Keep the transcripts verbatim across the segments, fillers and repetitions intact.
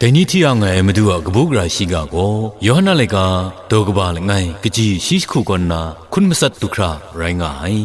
Dai ni hti yang ai Madu a kabu gara shiga gaw, Yawhan a laika, daw kaba langai, kaji shi jahku kaw nna, hkun matsat du hkra rai nga ai.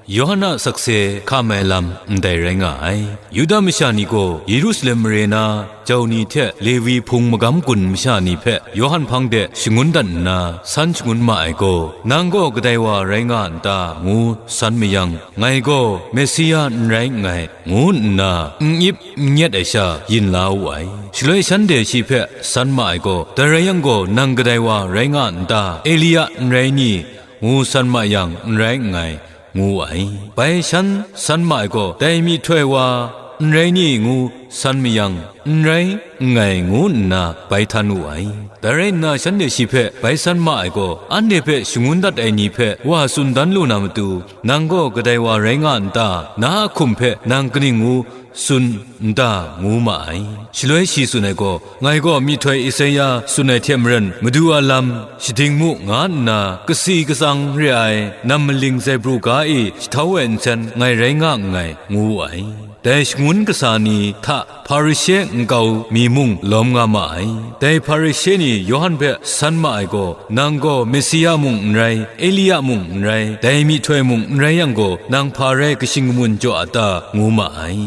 Yawhan a sakse hka mai lam ndai rai nga ai. Yuda masha ni gaw Yerusalem mare na jau ni hte Lewi hpung magam gun masha ni hpe Yawhan hpang de shangun dat nna, san shangun ma ai gaw, "Nang gaw kadai wa rai nga n ta?" ngu san mayang, "Ngai gaw Mesia n rai nngai," ngu nna n-ip n-nyet ai sha yin la wu ai. Shaloi shanhte shi hpe san ma ai gaw, "Dai rai yang gaw, nang kadai wa rai nga n ta? Elia n rai ni?" ngu san ma yang, "N rai nngai," ngu wu ai. Bai shan san ma ai gaw, "Dai myihtoi wa n rai ni?" ngu san mayang, "N rai nngai," ngu nna bai htan wu ai. Dai rai nna, shanhte shi hpe bai san ma ai gaw, anhte hpe shangun dat ai ni hpe wa tsun dan lu na matu, "Nang gaw kadai wa rai nga n ta? Na a hkum hpe nang kaning ngu tsun n ta?" ngu ma ai. Shaloi shi tsun ai gaw, "Ngai gaw myihtoi Isaia tsun ai hte maren, Madu a lam shading mu, nga nna kasi katsang re ai nam maling zaibru ga e jahtau ai nsen ngai rai nga nngai," ngu wu ai. Dai shangun kasa ni hta Hparishe nkau mi mung lawm nga ma ai. Dai Hparishe ni Yawhan hpe san ma ai gaw, "Nang gaw Mesia mung n rai, Elia mung n rai, dai myihtoi mung n rai yang gaw, nang hpa rai kashing kamun jaw a ta?" ngu ma ai.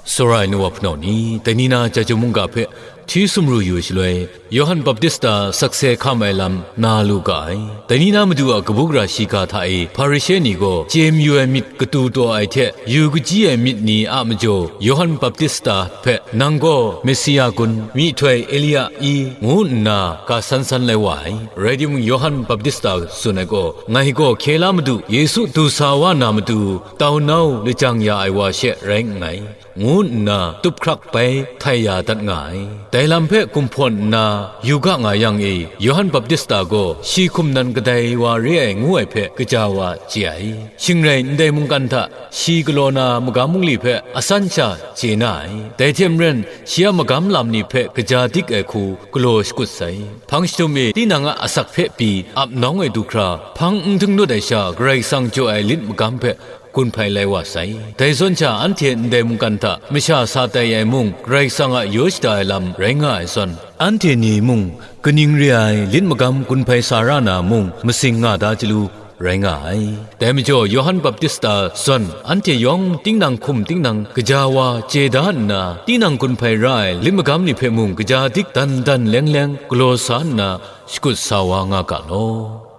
Tsawra ai nu wa hpunau ni, dai ni na Chyeju mungga hpe hti sumru yu shaloi, Yawhan Baptista sakse hkam ai lam na lu ga ai. Dai ni na Madu a kabu gara shiga hta e Hparishe ni gaw chye mayu ai myit katu taw ai hte yu kaji ai myit ni a majaw, Yawhan Baptista hpe, "Nang gaw Mesia kun, myihtoi Elia i?" ngu nna ga san san lai wa ai. Rai timung, Yawhan Baptista tsun ai gaw, "Ngai gaw hkye la Madu, Yesu du sa wa na matu, tau nau lajang ya ai wa she rai nngai," ngu nna tup hkrak bai htai ya dat nga ai. Dai lam hpe gumhpawn nna yu ga nga yang e, Yawhan Baptista gaw shi hkum nan kadai wa re ai ngu ai hpe kaja wa chye ai. Shing rai, ndai mungkan hta shi galaw na magam mungli hpe asan sha chye na ai. Dai hte maren, shi a magam lam ni hpe kaja dik ai hku galaw shakut sai. Hpang jahtum e tinang a asak hpe pyi ap nawng ai du hkra, hpang n dinglut ai sha, Karai Kasang jaw ai lit magam hpe gun hpai lai wa sai. Dai zawn sha, anhte ndai mungkan hta masha sa tai ai mung, Karai Kasang a yaw shada ai lam rai nga ai zawn, anhte ni mung kaning re ai lit magam gun hpai sa ra na mung, masing nga da chyalu rai nga ai. Dai majaw, Yawhan Baptista zawn anhte yawng tinang hkum tinang kaja wa chye da nna, tinang gun hpai ra ai lit magam ni hpe mung kaja dik dan dan leng leng galaw sa nna, shakut sa wa nga ga law.